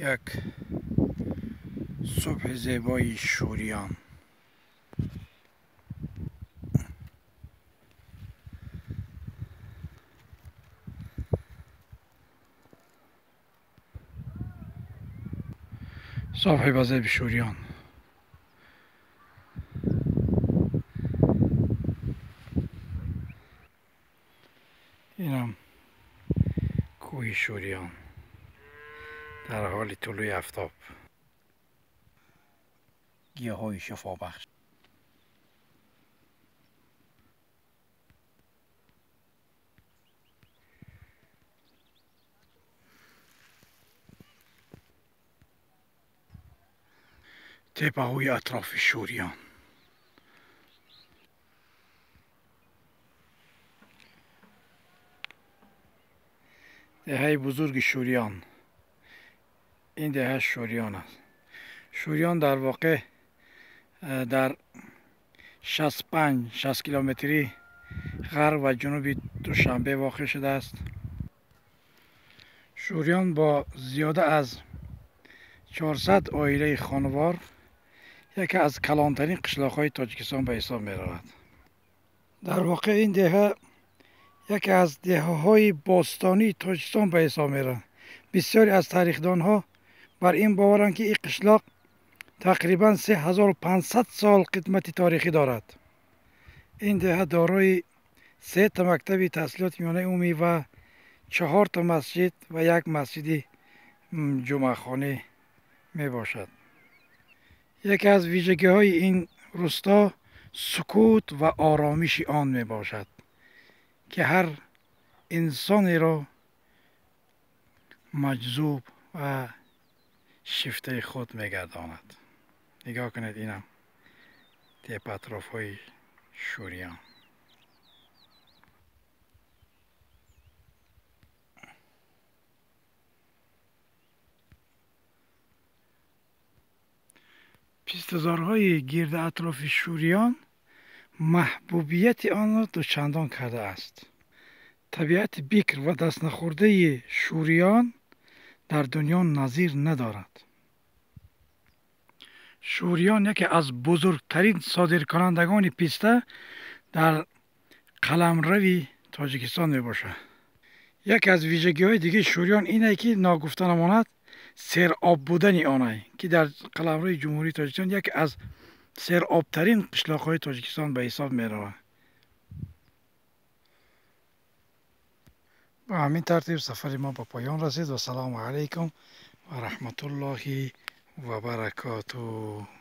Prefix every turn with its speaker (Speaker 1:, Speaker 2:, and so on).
Speaker 1: Як субҳи зебои Шӯриён. Субҳи ба зеби Шӯриён. Инам кӯҳи Шӯриён дар ҳоли тулӯи афтоб, гиёҳҳои шифобахш. Теппаҳои атрофи Шӯриён. Деҳаи бузурги Шӯриён. Ин деҳа Шӯриён аст. Шӯриён дар воқеъ дар 65-60 километри ғарб ва ҷануби Душанбе воқеъ шудааст. Шӯриён бо зиёда аз 400 оилаи хонавор яке аз калонтарин қишлоқҳои Тоҷикистон ба ҳисоб меравад. Дар воқеъ ин деҳа яке аз деҳаҳои бостонии Тоҷикистон ба ҳисоб меравад. Бисёре аз тарихдонҳо бар ин боваранд, ки ин қишлоқ тақрибан 3500 сол қидмати таърихӣ дорад. Ин деҳа дорои 3 та мактаби таҳсилоти миёнаи умумӣ ва 4 та масҷид ва як масҷиди ҷумъахонӣ мебошад. Яке аз вижагиҳои ин рӯсто сукут ва оромиши он мебошад, ки ҳар инсонеро маҷзуб ва шифтаи худ мегардонад. Нигоҳ кунед, инам тепа атрофҳои Шӯриён. Пистазорҳои гирди атрофи Шӯриён маҳбубияти онро дучандон кардааст. Табиати бикр ва дастнахӯрдаи Шӯриён дар дунё назир надорад. Шӯриён яке аз бузургтарин содиркунандагони писта дар қаламрави Тоҷикистон мебошад. Яке аз вижагиҳои дигари Шӯриён ин е ки ногуфта намонад сероб будани он е, ки дар қаламрави Ҷумҳурии Тоҷикистон яке аз серобтарин қишлоқҳои Тоҷикистон ба ҳисоб меравад. Ба ҳамин тартиб сафари мо ба поён расид. Вассалому алайкум ва раҳматуллоҳи ва баракотуҳ.